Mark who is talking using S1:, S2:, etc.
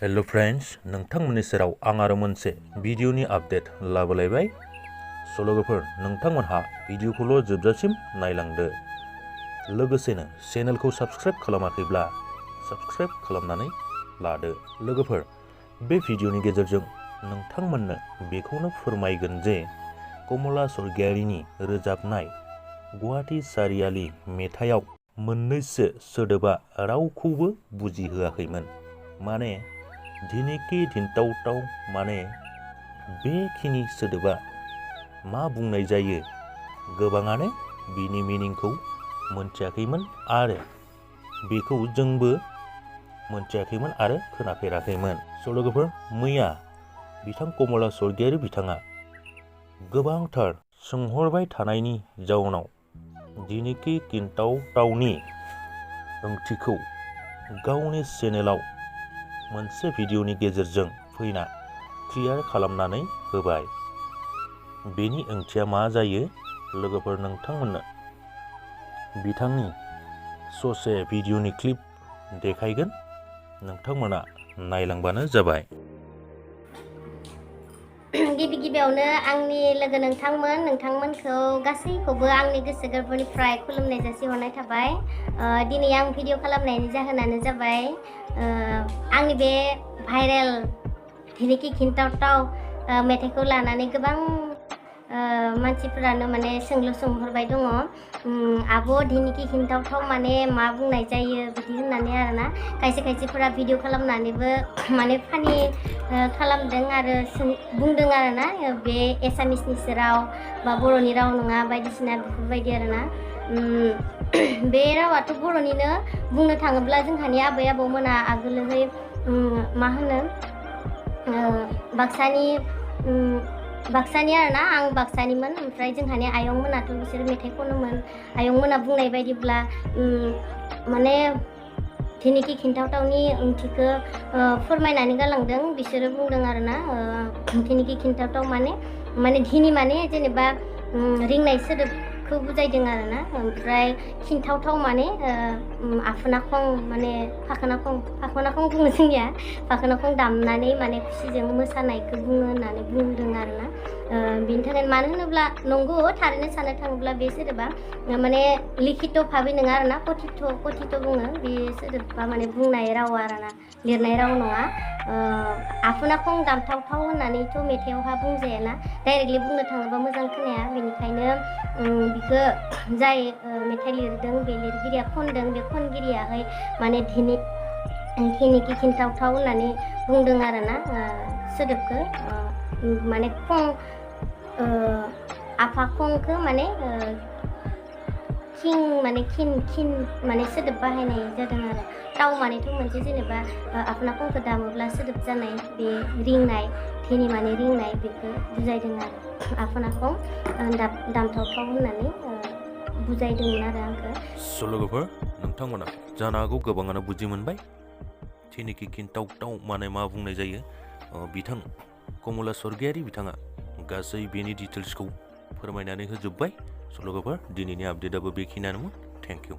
S1: Hello friends, नोंथांमोननि सेराव आं आरो मोनसे भिडिअनि आपडेट लाबोलायबाय। लोगोफोर, नोंथांमोनहा भिडिअखौल' जोबजासिम नायलांदो। लोगोसेनो चेनेलखौ साबस्क्राइब खालामाखैब्ला साबस्क्राइब खालामनानै लादो। लोगोफोर, बे भिडिअनि गेजेरजों नोंथांमोननो बेखौनो फोरमायगोन जे कमला स्वर्गियारिनि रोजाबनाय गुवाहाटी सारियाली मेथाइयाव मोननैसो सोदोबा रावखौबो बुजिहोआखैमोन। माने धिनिखि धिनतावताव माने बेखिनि सोदोबा मा बुंनाय जायो, गोबाङानो बिनि मिनिंखौ मोनथियाखैमोन आरो बेखौ जोंबो मोनथियाखैमोन आरो खोनाफेराखैमोन। लोगोफोर, मैया बिथां कमला स्वर्गियारि बिथाङा गोबांथार सोंहरबाय थानायनि जाउनाव धिनिखि धिनतावतावनि ओंथिखौ गावनि चेनेलाव मोनसे भिडिअनि गेजेरजों फैना क्लियार खालामनानै होबाय। बेनि ओंथिया मा जायो, लोगोफोर नोंथांमोननो बिथांनि ससे भिडिअनि क्लिप देखायगोन, नोंथांमोना नायलांबानो जाबाय।
S2: गिबि गिबियावनो आंनि लोगो नोंथांमोनखौ गासैखौबो आंनि गोसो गोरबोनिफ्राय खुलुमनाय जासिहरनाय थाबाय। दिनै आं भिडिअ खालामनायनि जाहोनानो जाबाय आंनि बे भाइरेल धिनिखि धिनतावताव मेथाइखौ लानानै गोबां मानसिफोरानो माने सोंलु सोंहरबाय दङ। आब' धिनिखि धिनतावताव माने मा बुंनाय जायो बिदि होननानै आरोना खायसे खायसेफोरा भिडिअ खालामनानैबो माने फानि खालामदों आरो बुंदों आरोना बे एसामिसनिसो राव बा बर'नि राव नङा बायदिसिना बेफोरबायदि आरोना। बे रावाथ' बर'निनो बुंनो थाङोब्ला जोंहानि आबै आबौमोना आगोलहाय मा होनो बाक्सानि आरोना, आं बाक्सानिमोन। ओमफ्राय जोंहानि आयंमोनाथ' बिसोर मेथाइ खनोमोन। आयंमोना बुंनाय बायदिब्ला माने धिनिखि धिनतावतावनि ओंथिखौ फोरमायनानै गालांदों। बिसोरो बुंदों आरोना धिनिखि धिनतावताव माने धिनि माने जेनेबा रिंनाय सोदोबखौ बुजायदों आरोना। ओमफ्राय खिन्थावथाव माने आफोनाखं माने फाखोनाखं बुङो जोंनिया। फाखोनाखं दामनानै माने खुसिजों मोसानायखौ बुङो होननानै बुंदों आरोना। बेनि थाखायनो मानो होनोब्ला नंगौ, थारैनो साननो थाङोब्ला बे सोदोबा माने लिखित भाबै नङा आरोना, कथित बुङो। बे सोदोबा माने बुंनाय राव आरोना, लिरनाय राव नङा। आफोनाखं दामथावथाव होननानैथ' मेथाइआवहा बुंजायाना, डाइरेक्टलि बुंनो थाङोबा मोजां खोनाया। बेनिखायनो बिखौ जाय मेथाइ लिरदों बे लिरगिरिया खनदों, बे खनगिरियाहाय माने धिनिखि धिनतावताव होननानै बुंदों आरोना सोदोबखौ। माने आफाखंखौ माने खिन माने सोदोब बाहायनाय जादों आरो। ताव मानेथ' मोनसे जेनेबा आफोनाखंखौ दामोब्ला सोदोब जानाय, बे रिंनाय, धिनि माने रिंनाय, बेखौ बुजायदों आरो। आफोनाखं दामथावथाव होननानै बुजायदोंमोन आरो आंखौ।
S1: लोगोफोर, नोंथांमोना जानो हागौ गोबाङानो बुजि मोनबाय धिनिखि धिनतावताव माने मा बुंनाय जायो। बिथां कमला स्वर्गियारि बिथाङा गासै बेनि डिटेल्सखौ फोरमायनानै होजोब्बाय। लोगोफोर, दिनैनि आपडेटआबो बेखिनियानोमोन। Thank you.